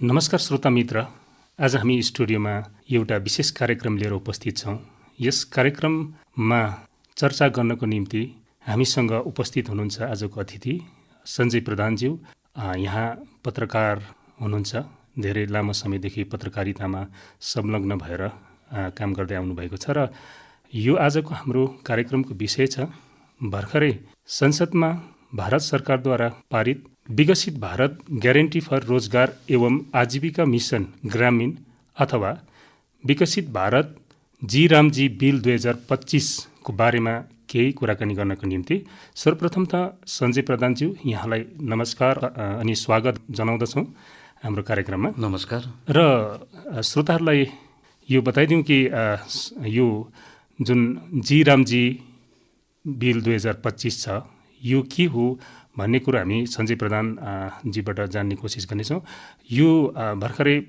नमस्कार श्रोता मित्र, आज हामी स्टुडियोमा एउटा विशेष कार्यक्रम लिएर उपस्थित छौँ। यस कार्यक्रममा चर्चा गर्नको निम्ति हामीसँग उपस्थित हुनुहुन्छ आजको अतिथि सञ्जय प्रधानज्यू। यहाँ पत्रकार हुनुहुन्छ, धेरै लामो समयदेखि पत्रकारितामा संलग्न भएर काम गर्दै आउनुभएको छ र यो आजको हाम्रो कार्यक्रमको विषय छ भर्खरै संसदमा भारत सरकारद्वारा पारित विकसित भारत ग्यारेन्टी फर रोजगार एवं आजीविका मिसन ग्रामीण अथवा विकसित भारत जी बिल 2025 को बारेमा केही कुराकानी गर्नको निम्ति सर्वप्रथम त सञ्जय प्रधानज्यू यहाँलाई नमस्कार अनि स्वागत जनाउँदछौँ हाम्रो कार्यक्रममा। नमस्कार। र श्रोताहरूलाई यो बताइदिउँ कि यो जुन जी बिल 2025 छ यो के हो भन्ने कुरो हामी सञ्जय प्रधान जीबाट जान्ने कोसिस गर्नेछौँ। यो भर्खरै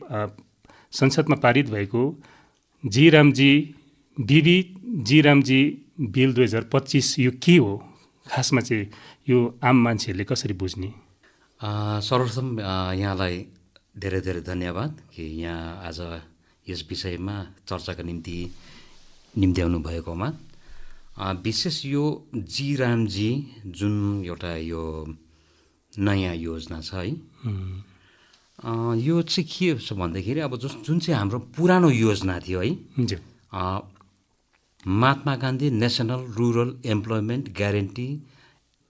संसदमा पारित भएको जी बिल 2025 यो के हो, खासमा चाहिँ यो आम मान्छेहरूले कसरी बुझ्ने? सर्वप्रथम यहाँलाई धेरै धेरै धन्यवाद कि यहाँ आज यस विषयमा चर्चाका निम्ति निम्त्याउनु भएकोमा। विशेष यो जी जुन एउटा यो नयाँ योजना छ है, यो चाहिँ के छ भन्दाखेरि अब जुन चाहिँ हाम्रो पुरानो योजना थियो है, Mahatma Gandhi national rural employment guarantee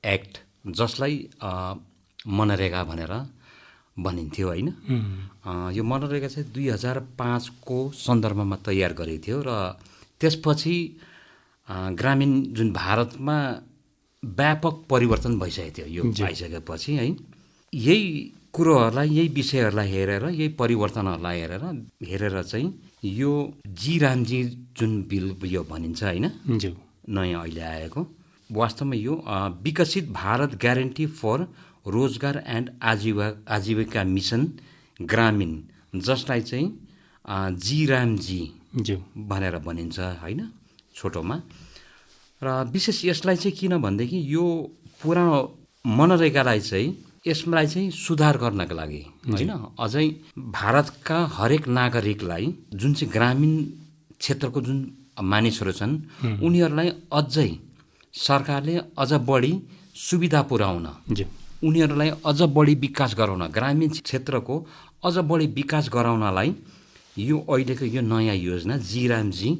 act, जसलाई मनरेगा भनेर भनिन्थ्यो होइन। यो मनरेगा चाहिँ 2005 को सन्दर्भमा तयार गरेको थियो र त्यसपछि ग्रामीण जुन भारतमा व्यापक परिवर्तन भइसकेको थियो। यो आइसकेपछि है यही कुरोहरूलाई, यही विषयहरूलाई हेरेर, यही परिवर्तनहरूलाई हेरेर चाहिँ यो जी जुन बिल यो भनिन्छ होइन, नयाँ अहिले आएको, वास्तवमा यो विकसित भारत ग्यारेन्टी फर रोजगार एन्ड आजीविका मिसन ग्रामीण, जसलाई चाहिँ जी भनेर भनिन्छ होइन छोटोमा। र विशेष यसलाई चाहिँ किन भनेदेखि यो पुरानो मनरेगालाई चाहिँ यसलाई चाहिँ सुधार गर्नका लागि होइन, अझै भारतका हरेक नागरिकलाई जुन चाहिँ ग्रामीण क्षेत्रको जुन मानिसहरू छन् उनीहरूलाई अझै सरकारले अझ बढी सुविधा पुर्याउन, उनीहरूलाई अझ बढी विकास गराउन, ग्रामीण क्षेत्रको अझ बढी विकास गराउनलाई यो अहिलेको यो नयाँ योजना जी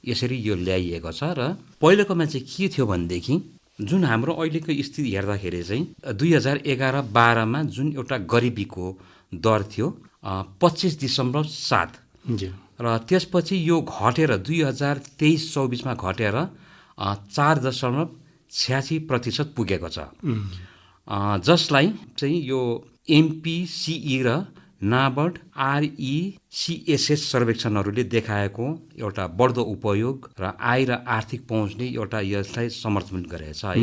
यसरी यो ल्याइएको छ। र पहिलेकोमा चाहिँ के थियो भनेदेखि जुन हाम्रो अहिलेको स्थिति हेर्दाखेरि चाहिँ 2011-12 जुन एउटा गरिबीको दर थियो 25.7 र त्यसपछि यो घटेर 2023-24 घटेर 4.86% पुगेको छ, जसलाई चाहिँ यो MPCE र नाबार्ड RECSS सर्वेक्षणहरूले देखाएको एउटा बढ्दो उपयोग र आय र आर्थिक पहुँचले एउटा यसलाई समर्थन गरेको छ है।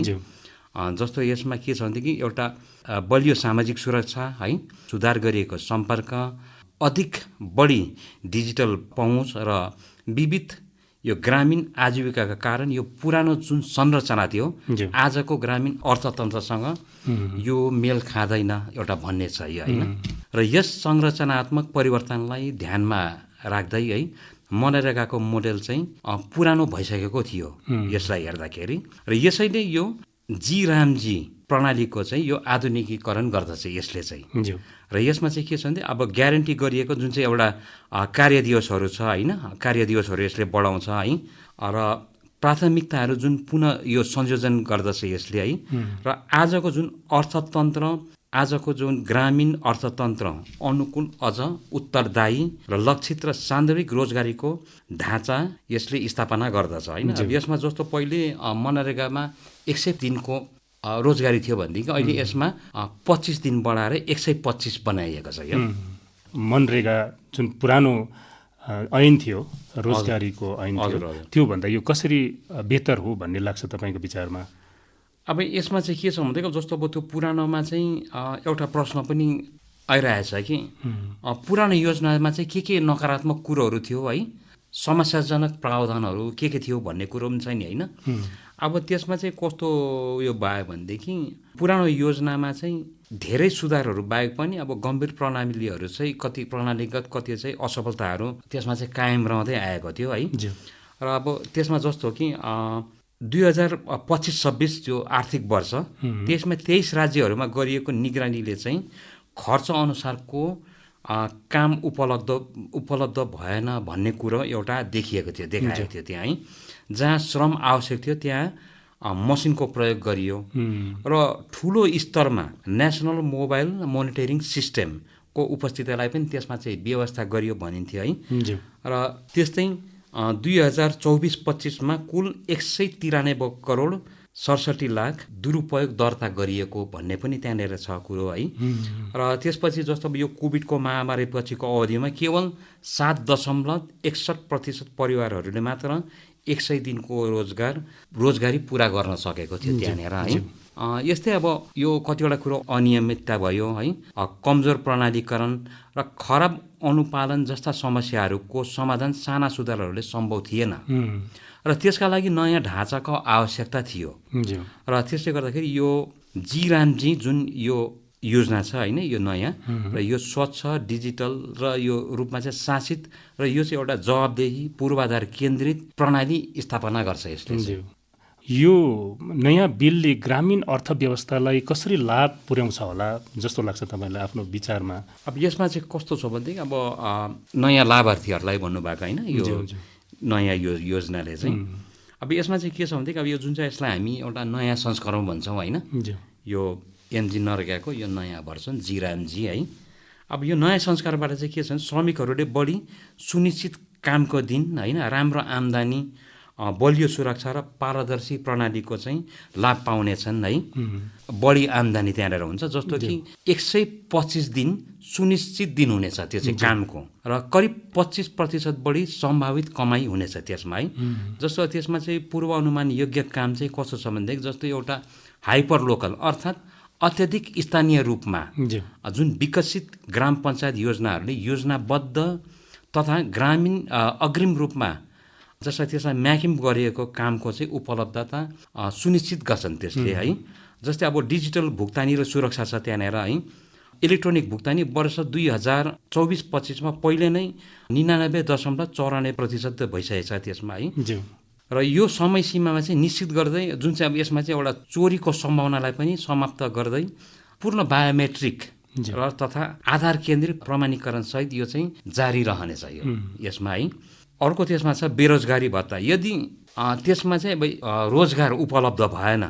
जस्तो यसमा के छ भनेदेखि एउटा बलियो सामाजिक सुरक्षा है, सुधार गरिएको सम्पर्क, अधिक बढी डिजिटल पहुँच र विविध यो ग्रामीण आजीविकाका कारण यो पुरानो जुन संरचना थियो आजको ग्रामीण अर्थतन्त्रसँग यो मेल खाँदैन एउटा भन्ने छ होइन। र यस संरचनात्मक परिवर्तनलाई ध्यानमा राख्दै है मनरेगाको मोडेल चाहिँ पुरानो भइसकेको थियो यसलाई हेर्दाखेरि, र यसैले यो जी प्रणालीको चाहिँ यो आधुनिकीकरण गर्दछ यसले चाहिँ। र यसमा चाहिँ के छ भने अब ग्यारेन्टी गरिएको जुन चाहिँ एउटा कार्यदिवसहरू छ होइन, कार्यदिवसहरू यसले बढाउँछ है, र प्राथमिकताहरू जुन पुनः यो संयोजन गर्दछ यसले है। र आजको जुन अर्थतन्त्र, आजको जुन ग्रामीण अर्थतन्त्र अनुकूल अझ उत्तरदायी र लक्षित र सान्दर्भिक रोजगारीको ढाँचा यसले स्थापना गर्दछ होइन। यसमा जस्तो पहिले मनरेगामा 100 दिनको रोजगारी थियो भनेदेखि अहिले यसमा 25 दिन बढाएर 125 बनाइएको छ। यो मनरेगा जुन पुरानो ऐन थियो, रोजगारीको ऐन थियो, त्योभन्दा यो कसरी बेहतर हो भन्ने लाग्छ तपाईँको विचारमा? अब यसमा चाहिँ के छ भनेदेखि जस्तो अब त्यो पुरानोमा चाहिँ एउटा प्रश्न पनि आइरहेछ कि पुरानो योजनामा चाहिँ के नकारात्मक कुरोहरू थियो है, समस्याजनक प्रावधानहरू के थियो भन्ने कुरो पनि छ नि होइन। अब त्यसमा चाहिँ कस्तो यो भयो भनेदेखि पुरानो योजनामा चाहिँ धेरै सुधारहरू बाहेक पनि अब गम्भीर प्रणालीहरू चाहिँ कति प्रणालीगत कति चाहिँ असफलताहरू त्यसमा चाहिँ कायम रहँदै आएको थियो है। र अब त्यसमा जस्तो कि 2025-26 जो आर्थिक वर्ष त्यसमा 23 राज्यहरूमा गरिएको निगरानीले चाहिँ खर्च अनुसारको काम उपलब्ध भएन भन्ने कुरो एउटा देखाएको थियो त्यहाँ है। जहाँ श्रम आवश्यक थियो त्यहाँ मसिनको प्रयोग गरियो र ठुलो स्तरमा नेसनल मोबाइल मोनिटरिङ सिस्टमको उपस्थितिलाई पनि त्यसमा चाहिँ व्यवस्था गरियो भनिन्थ्यो है। र त्यस्तै 2024-25 कुल 193 करोड 67 लाख दुरुपयोग दर्ता गरिएको भन्ने पनि त्यहाँनिर छ कुरो है। र त्यसपछि जस्तो यो कोभिडको महामारी पछिको अवधिमा केवल 7.61% परिवारहरूले मात्र 100 दिनको रोजगारी पुरा गर्न सकेको थियो त्यहाँनिर है। यस्तै अब यो कतिवटा कुरो अनियमितता भयो है, कमजोर प्रणालीकरण र खराब अनुपालन जस्ता समस्याहरूको समाधान साना सुधारहरूले सम्भव थिएन र त्यसका लागि नयाँ ढाँचाको आवश्यकता थियो। र त्यसले गर्दाखेरि यो जी-रामजी जुन यो योजना छ होइन, यो नयाँ र यो स्वच्छ डिजिटल र यो रूपमा चाहिँ शासित र यो चाहिँ एउटा जवाबदेही पूर्वाधार केन्द्रित प्रणाली स्थापना गर्छ यसले। यो नयाँ बिलले ग्रामीण अर्थव्यवस्थालाई कसरी लाभ पुर्याउँछ होला जस्तो लाग्छ तपाईँलाई आफ्नो विचारमा? अब यसमा चाहिँ कस्तो छ भनेदेखि अब नयाँ लाभार्थीहरूलाई भन्नुभएको होइन, यो नयाँ योजनाले चाहिँ अब यसमा चाहिँ के छ भनेदेखि अब यो जुन चाहिँ यसलाई हामी एउटा नयाँ संस्करण भन्छौँ होइन, यो एमजी नरेगाको यो नयाँ भर्सन जी-रामजी है। अब यो नयाँ संस्कारबाट चाहिँ के छ भने श्रमिकहरूले बढी सुनिश्चित कामको दिन होइन, राम्रो आम्दानी, बलियो सुरक्षा र पारदर्शी प्रणालीको चाहिँ लाभ पाउनेछन् है। बढी आम्दानी त्यहाँनिर हुन्छ, जस्तो कि 125 दिन सुनिश्चित दिन हुनेछ त्यो चाहिँ कामको, र करिब 25% बढी सम्भावित कमाइ हुनेछ त्यसमा है। जस्तो त्यसमा चाहिँ पूर्व अनुमान योग्य काम चाहिँ कस्तो छ भनेदेखि जस्तो एउटा हाइपर लोकल अर्थात् अत्यधिक स्थानीय रूपमा जुन विकसित ग्राम पञ्चायत योजनाहरूले योजनाबद्ध तथा ग्रामीण अग्रिम रूपमा जसलाई त्यसमा म्याकिम गरिएको कामको चाहिँ उपलब्धता सुनिश्चित गर्छन् त्यसले है। जस्तै अब डिजिटल भुक्तानी र सुरक्षा छ त्यहाँनिर है। इलेक्ट्रोनिक भुक्तानी वर्ष 2024-25 पहिले नै 99.94% भइसकेको छ त्यसमा है। र यो समय सीमामा चाहिँ निश्चित गर्दै जुन चाहिँ अब यसमा चाहिँ एउटा चोरीको सम्भावनालाई पनि समाप्त गर्दै पूर्ण बायोमेट्रिक र तथा आधार केन्द्रित प्रमाणीकरण सहित यो चाहिँ जारी रहनेछ यो यसमा है। अर्को त्यसमा छ बेरोजगारी भत्ता। यदि त्यसमा चाहिँ रोजगार उपलब्ध भएन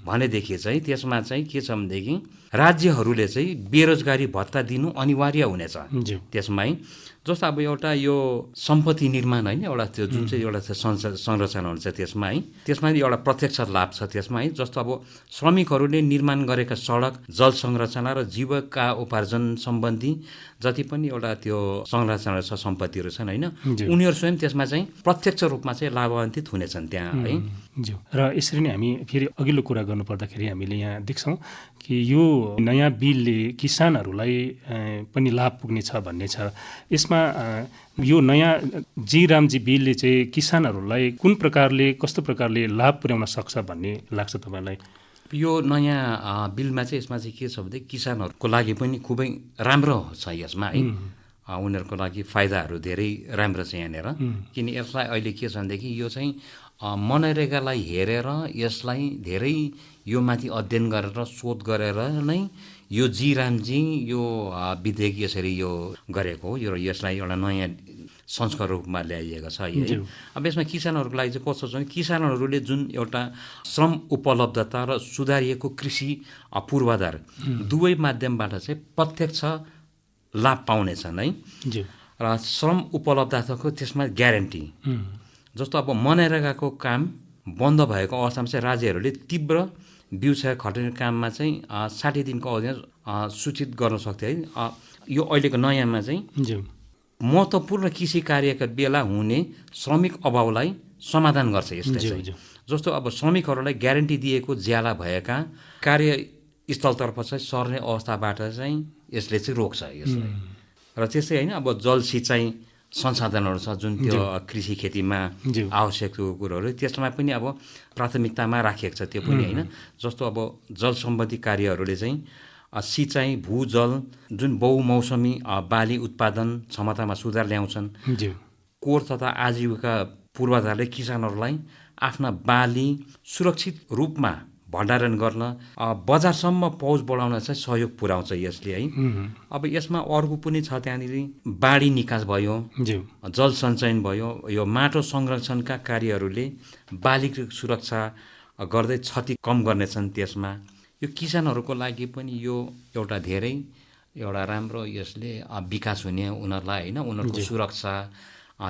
भनेदेखि चाहिँ त्यसमा चाहिँ के छ भनेदेखि राज्यहरूले चाहिँ बेरोजगारी भत्ता दिनु अनिवार्य हुनेछ त्यसमा है। जस्तो अब एउटा यो सम्पत्ति निर्माण होइन, एउटा त्यो जुन चाहिँ एउटा संरचना हुन्छ त्यसमा है, त्यसमा एउटा प्रत्यक्ष लाभ छ त्यसमा है। जस्तो अब श्रमिकहरूले निर्माण गरेका सडक, जल संरचना र जीविका उपार्जन सम्बन्धी जति पनि एउटा त्यो संरचना छ, सम्पत्तिहरू छन् होइन, उनीहरू स्वयं त्यसमा चाहिँ प्रत्यक्ष रूपमा चाहिँ लाभान्वित हुनेछन् त्यहाँ है। र यसरी नै हामी फेरि अघिल्लो कुरा गर्नुपर्दाखेरि हामीले यहाँ देख्छौँ कि यो नयाँ बिलले किसानहरूलाई पनि लाभ पुग्नेछ भन्ने छ। यसमा यो नयाँ जी-रामजी बिलले चाहिँ किसानहरूलाई कुन प्रकारले कस्तो प्रकारले लाभ पुर्याउन सक्छ भन्ने लाग्छ तपाईँलाई? यो नयाँ बिलमा चाहिँ यसमा चाहिँ के छ भने किसानहरूको लागि पनि खुबै राम्रो छ यसमा है। उनीहरूको लागि फाइदाहरू धेरै राम्रो छ यहाँनिर। किन यसलाई अहिले के छ भनेदेखि यो चाहिँ मनरेगालाई हेरेर यसलाई धेरै यो माथि अध्ययन गरेर शोध गरेर नै यो जी-रामजी यो विधेयक यसरी यो गरेको हो। यो यसलाई एउटा नयाँ संस्कार रूपमा ल्याइएको छ है। अब यसमा किसानहरूको लागि चाहिँ कस्तो छ भने किसानहरूले जुन एउटा श्रम उपलब्धता र सुधारिएको कृषि पूर्वाधार दुवै माध्यमबाट चाहिँ प्रत्यक्ष लाभ पाउनेछन् है। र श्रम उपलब्धताको त्यसमा ग्यारेन्टी, जस्तो अब मनरेगाको काम बन्द भएको अवस्थामा चाहिँ राज्यहरूले तीव्र बिउछाया खटाउने काममा चाहिँ 60 दिनको अवधिमा सूचित गर्न सक्थ्यो है। यो अहिलेको नयाँमा चाहिँ महत्त्वपूर्ण कृषि कार्यका बेला हुने श्रमिक अभावलाई समाधान गर्छ यसले चाहिँ। जस्तो अब श्रमिकहरूलाई ग्यारेन्टी दिएको ज्याला भएका कार्यस्थलतर्फ चाहिँ सर्ने अवस्थाबाट चाहिँ यसले चाहिँ रोक्छ यसलाई। र त्यस्तै होइन अब जल सिँचाइ संसाधनहरू छ जुन त्यो कृषि खेतीमा आवश्यक कुरोहरू त्यसमा पनि अब प्राथमिकतामा राखिएको छ त्यो पनि होइन। जस्तो अब जल सम्बन्धी कार्यहरूले चाहिँ सिँचाइ भूजल जुन बहुमौसमी बाली उत्पादन क्षमतामा सुधार ल्याउँछन्। कोर तथा आजीविका पूर्वाधारले किसानहरूलाई आफ्ना बाली सुरक्षित रूपमा भण्डारण गर्न बजारसम्म पहुँच बढाउन चाहिँ सहयोग पुर्याउँछ यसले है। अब यसमा अर्को पनि छ, त्यहाँनिर बाढी निकास भयो, जल सञ्चयन भयो, यो माटो संरक्षणका कार्यहरूले बालीको सुरक्षा गर्दै क्षति कम गर्नेछन्। त्यसमा यो किसानहरूको लागि पनि यो एउटा धेरै एउटा राम्रो यसले विकास हुने उनीहरूलाई होइन, उनीहरूको सुरक्षा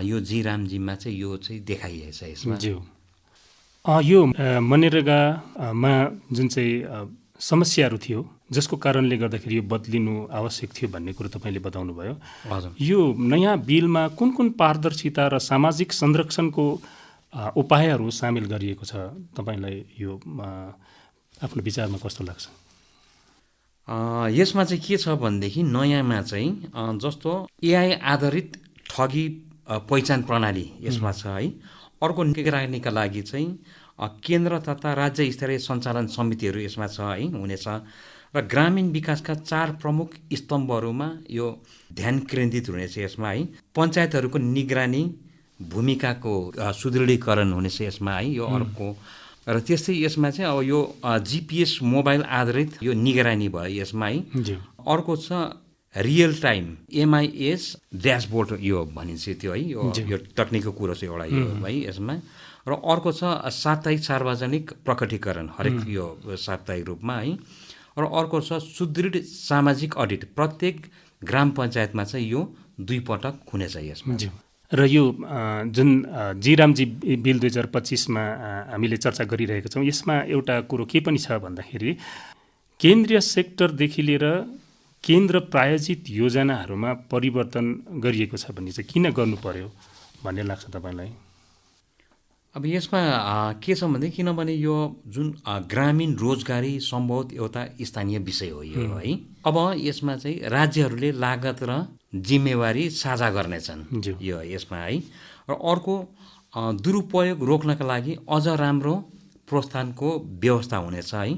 यो जिरामजीमा चाहिँ यो चाहिँ देखाइएको छ यसमा। यो मनरेगामा जुन चाहिँ समस्याहरू थियो जसको कारणले गर्दाखेरि यो बदलिनु आवश्यक थियो भन्ने कुरो तपाईँले बताउनु भयो। यो नयाँ बिलमा कुन कुन पारदर्शिता र सामाजिक संरक्षणको उपायहरू सामेल गरिएको छ, तपाईँलाई यो आफ्नो विचारमा कस्तो लाग्छ? यसमा चाहिँ के छ भनेदेखि नयाँमा चाहिँ जस्तो एआई आधारित ठगी पहिचान प्रणाली यसमा छ है। अर्को निगरानीका लागि चाहिँ केन्द्र तथा राज्य स्तरीय सञ्चालन समितिहरू यसमा छ है, हुनेछ। र ग्रामीण विकासका 4 प्रमुख स्तम्भहरूमा यो ध्यान केन्द्रित हुनेछ यसमा है। पञ्चायतहरूको निगरानी भूमिकाको सुदृढीकरण हुनेछ यसमा है, यो अर्को। र त्यस्तै यसमा चाहिँ अब यो GPS मोबाइल आधारित यो निगरानी भयो यसमा है। अर्को छ रियल टाइम MIS ड्यासबोर्ड यो भनिन्छ त्यो है, यो तकनिकको कुरो चाहिँ एउटा यो है यसमा। र अर्को छ साप्ताहिक सार्वजनिक प्रकटीकरण हरेक यो साप्ताहिक रूपमा है। र अर्को छ सुदृढ सामाजिक अडिट, प्रत्येक ग्राम पञ्चायतमा चाहिँ यो 2 पटक हुनेछ यसमा। र यो जुन जिरामजी बिल 2025मा हामीले चर्चा गरिरहेका छौँ, यसमा एउटा कुरो के पनि छ भन्दाखेरि केन्द्रीय सेक्टरदेखि लिएर केन्द्र प्रायोजित योजनाहरूमा परिवर्तन गरिएको छ भन्ने चाहिँ किन गर्नु पर्यो भन्ने लाग्छ तपाईँलाई? अब यसमा के छ भने किनभने यो जुन ग्रामीण रोजगारी सम्भवत एउटा स्थानीय विषय हो यो है। अब यसमा चाहिँ राज्यहरूले लागत र जिम्मेवारी साझा गर्नेछन् यो यसमा है। र अर्को दुरुपयोग रोक्नका लागि अझ राम्रो प्रोत्साहनको व्यवस्था हुनेछ है।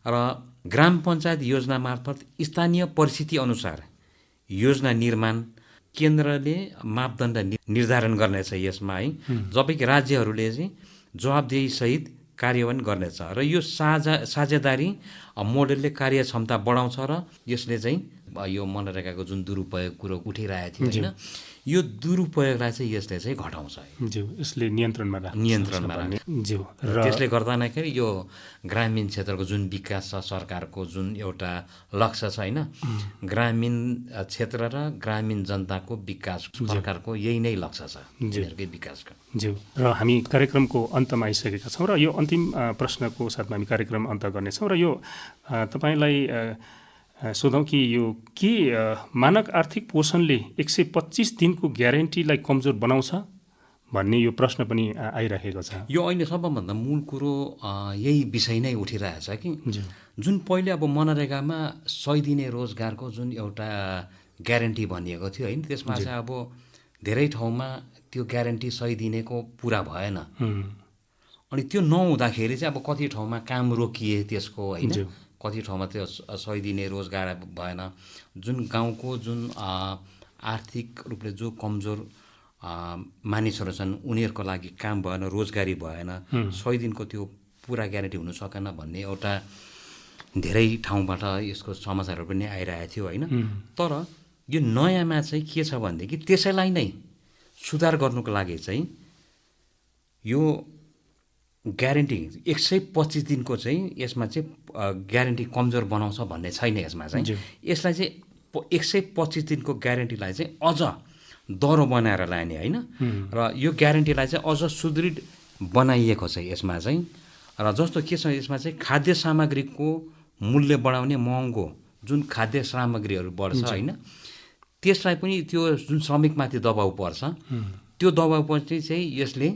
र ग्राम पञ्चायत योजना मार्फत स्थानीय परिस्थिति अनुसार योजना निर्माण केन्द्रले मापदण्ड निर्धारण गर्नेछ यसमा है। जबकि राज्यहरूले चाहिँ जवाबदेही सहित कार्यान्वयन गर्नेछ। र यो साझेदारी मोडेलले कार्यक्षमता बढाउँछ र यसले चाहिँ यो मनरेगाको जुन दुरुपयोग कुरो उठिरहेको थियो होइन, यो दुरुपयोगलाई चाहिँ यसले चाहिँ घटाउँछ, यसले नियन्त्रणमा राख्छ। र त्यसले गर्दा नै यो ग्रामीण क्षेत्रको जुन विकास छ सरकारको जुन एउटा लक्ष्य छ होइन, ग्रामीण क्षेत्र र ग्रामीण जनताको विकास सरकारको यही नै लक्ष्य छ उनीहरूकै विकासको। र हामी कार्यक्रमको अन्तमा आइसकेका छौँ र यो अन्तिम प्रश्नको साथमा हामी कार्यक्रम अन्त गर्नेछौँ। र यो तपाईँलाई सोधौँ कि यो के मानक आर्थिक पोषणले 125 दिनको ग्यारेन्टीलाई कमजोर बनाउँछ भन्ने यो प्रश्न पनि आइरहेको छ। यो अहिले सबभन्दा मूल कुरो यही विषय नै उठिरहेछ कि जुन पहिले अब मनरेगामा 100 दिने रोजगारको जुन एउटा ग्यारेन्टी भनिएको थियो होइन, त्यसमा चाहिँ अब धेरै ठाउँमा त्यो ग्यारेन्टी 100 दिनेको पुरा भएन। अनि त्यो नहुँदाखेरि चाहिँ अब कति ठाउँमा काम रोकिए त्यसको होइन, कति ठाउँमा त्यो 100 दिने रोजगार भएन। जुन गाउँको जुन आर्थिक रूपले जो कमजोर मानिसहरू छन् उनीहरूको लागि काम भएन, रोजगारी भएन, 100 दिनको त्यो पुरा ग्यारेन्टी हुन सकेन भन्ने एउटा धेरै ठाउँबाट यसको समाचारहरू पनि आइरहेको थियो होइन। तर यो नयाँमा चाहिँ के छ भनेदेखि त्यसैलाई नै सुधार गर्नुको लागि चाहिँ यो ग्यारेन्टी 125 दिनको चाहिँ यसमा चाहिँ ग्यारेन्टी कमजोर बनाउँछ भन्ने छैन यसमा चाहिँ। यसलाई चाहिँ 125 दिनको ग्यारेन्टीलाई चाहिँ अझ दह्रो बनाएर लाने होइन। र यो ग्यारेन्टीलाई चाहिँ अझ सुदृढ बनाइएको छ यसमा चाहिँ। र जस्तो के छ यसमा चाहिँ खाद्य सामग्रीको मूल्य बढाउने महँगो जुन खाद्य सामग्रीहरू बढ्छ होइन, त्यसलाई पनि त्यो जुन श्रमिकमाथि दबाउ पर्छ, त्यो दबाउपछि चाहिँ यसले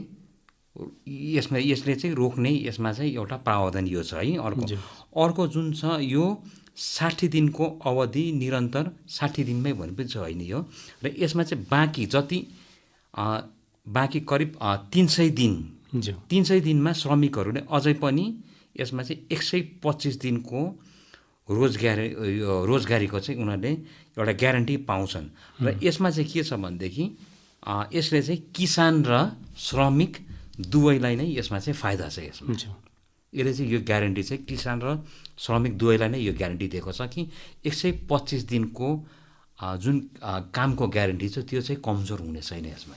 चाहिँ रोक्ने यसमा चाहिँ एउटा प्रावधान यो छ है। अर्को जुन छ यो 60 दिनको अवधि निरन्तर 60 दिनमै भनेपछि होइन यो। र यसमा चाहिँ बाँकी करिब 300 दिन, 300 दिनमा श्रमिकहरूले अझै पनि यसमा चाहिँ 125 दिनको रोजगारीको चाहिँ उनीहरूले एउटा ग्यारेन्टी पाउँछन्। र यसमा चाहिँ के छ भनेदेखि यसले चाहिँ किसान र श्रमिक दुवैलाई नै यसमा चाहिँ फाइदा छ। यसमा यसले चाहिँ यो ग्यारेन्टी चाहिँ किसान र श्रमिक दुवैलाई नै यो ग्यारेन्टी दिएको छ कि 125 दिनको जुन कामको ग्यारेन्टी छ त्यो चाहिँ कमजोर हुने छैन यसमा।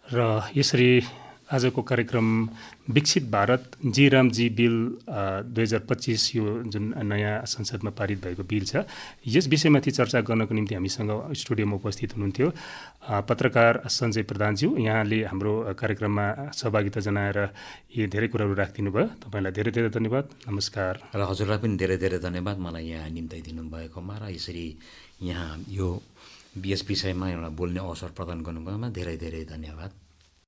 र यसरी आजको कार्यक्रम विकसित भारत जी रामजी बिल 2025 यो जुन नयाँ संसदमा पारित भएको बिल छ, यस विषयमाथि चर्चा गर्नको निम्ति हामीसँग स्टुडियोमा उपस्थित हुनुहुन्थ्यो पत्रकार सञ्जय प्रधानज्यू। यहाँले हाम्रो कार्यक्रममा सहभागिता जनाएर यी धेरै कुराहरू राखिदिनु भयो। तपाईँलाई धेरै धेरै धन्यवाद। नमस्कार। र हजुरलाई पनि धेरै धेरै धन्यवाद मलाई यहाँ निम्ताइदिनु भएकोमा र यसरी यहाँ यो यस विषयमा एउटा बोल्ने अवसर प्रदान गर्नुभएकोमा धेरै धेरै धन्यवाद।